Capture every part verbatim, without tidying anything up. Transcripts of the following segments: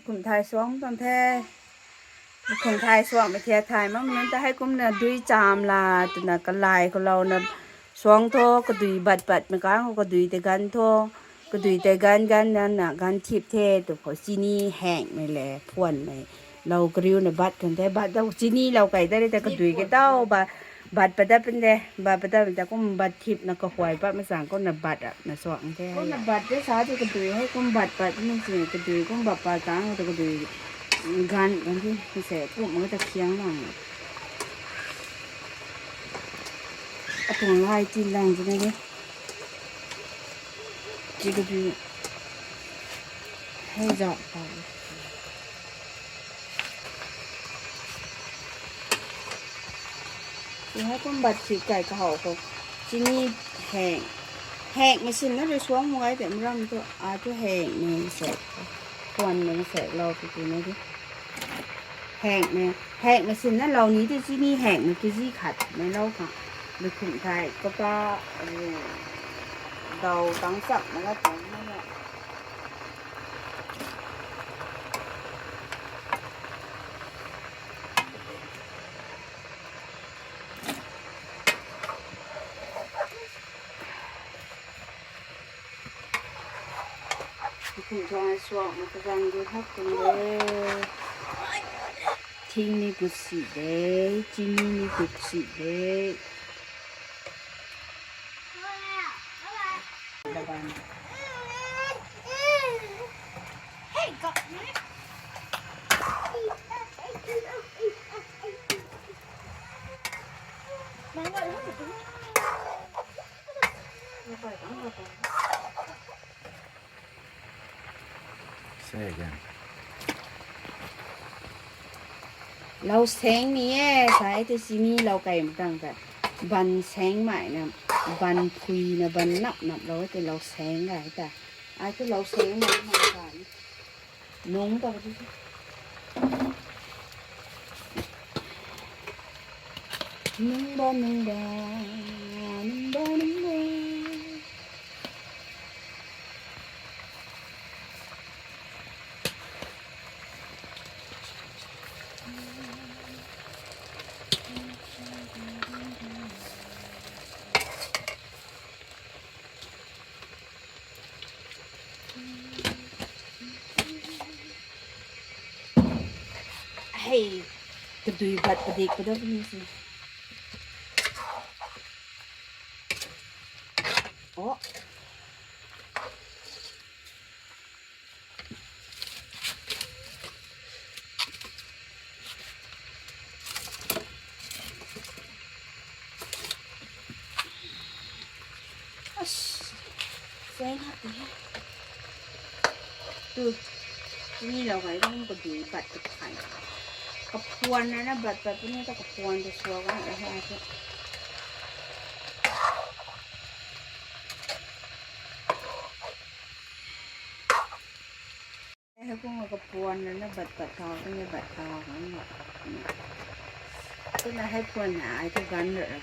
Kum thai suang tuang the. Kum thai suang mei thia thai mam nunc ta hei kumna dui cham la twna kalai khou louna suang tho, kadui bat bat mei kang khou kadui tei ganv tho, kadui tei ganv ganv na na ganv thip the tu khou chini heng mei le phuan mei lou kariuna bat kan the, bat da chini lou kai da re ta kadui ke tau ba, bat pada pun de, bat pada pun ta kum bat thip na kahuay pat mei chang kumna bat ra na suang the. Kumna bat de sa tu kadui hei kum bat pat na si kadui kum bat pat kang tu kadui ganv ganv the se kum ta khiang lang. Atuang lai ti lang ti na de. Ti kadui hei zauc ta. Ti hei kum bat thip kai kahow khou chini heng, heng machine na rui suang mu gai te mram tu a tu heng mei se, puan mei se lou tu tu na di. Heng mei, heng machine na lou ni te chini heng mei kg khat mei lou kha. Mei khum thai kota, dau tang chak na la tang na la. Kum tuang suak na kazang di hak kum de. Thing ni kut si de, chini ni kut si de. Say again. Lou seng ni e, sai te sini lou kai mtang ta. Ban seng mai na, ban phui na, ban nap nap lou te lou seng gai ta. Ai tu lou seng mai na sa ni. Nung ta di. Nung ba, nung ba, nung ba, nung ba. Hei, kadui bat padik pada puni si. Oh. Ash, seng hak ti he. Tu, ni lou kai dang kadui bat tu khai. Kaphuan na na bat bat puni ta kaphuan tu suak na ra ha tu. Hei kum kaphuan na na bat bat thau, kum na bat thau, kum na. Kum na hei phuan na ai tu gan ra ra.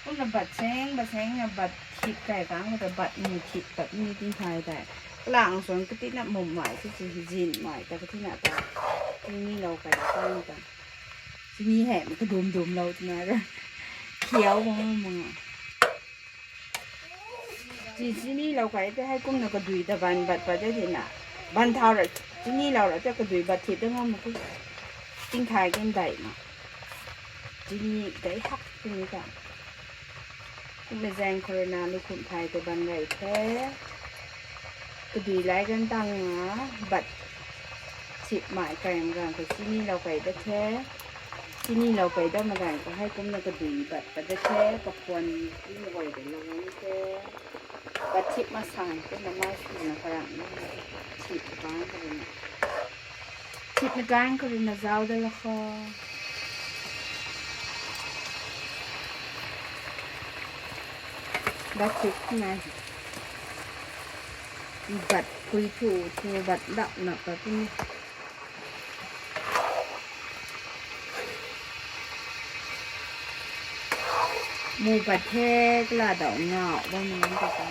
Kum na bat seng, bat seng na bat thip kai kang, kum na bat mu thip pat ni ting thai tai. Kalang suan kati na mum mai, si si zin mai, ta kati na ta. Ting ni lou kai ta ta ni ta. Chini hei, kadum dum lou twna ra. Khiau bang manga. Chi chini lou kai te hei kumna kadui ta ban bat pat te thina. Ban thau ra, chini lou ra te kadui bat thip te ngam mak ku. Ting thai kum dai na. Chini dai hak chini ta. Kumna zaeng khou rui na lukhumh thai tei ban gay the. Kadui lai gan tang na, bat sip mai kai ganv khou chini lou kai dat the. Chini lou kai dat ma ganv khou hei kumna kadui bat pat dat the. Kaphuan ina guay de lou ni the. Bat thip masan kumna mai swna karang ni thip bang karang. Thip na ganv khou rui na zauc dat la kho. Bat thip na. Bat pui thu thu bat dap na pat ni. Mu pat the, kala dau ngau bam nunc ta ta.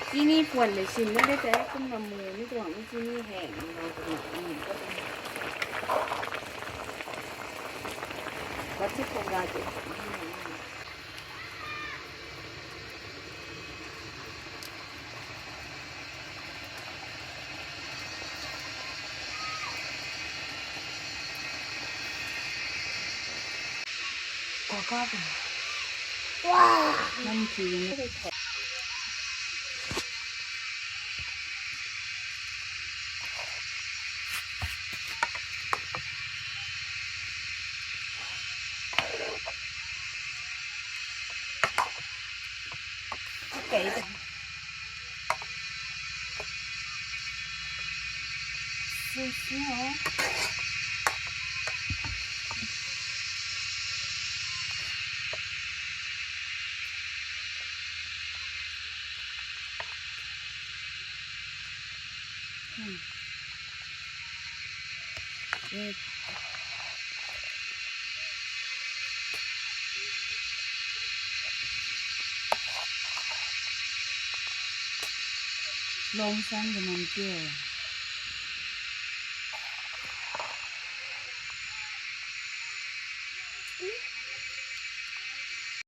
Chini puan le sim na de te, kumna mu ni tuang ni chini heng ngau tuang ni ko. Pat the kong ga te. Kaka. Wow. Nam ki. Okay. Long sang ka nang tio.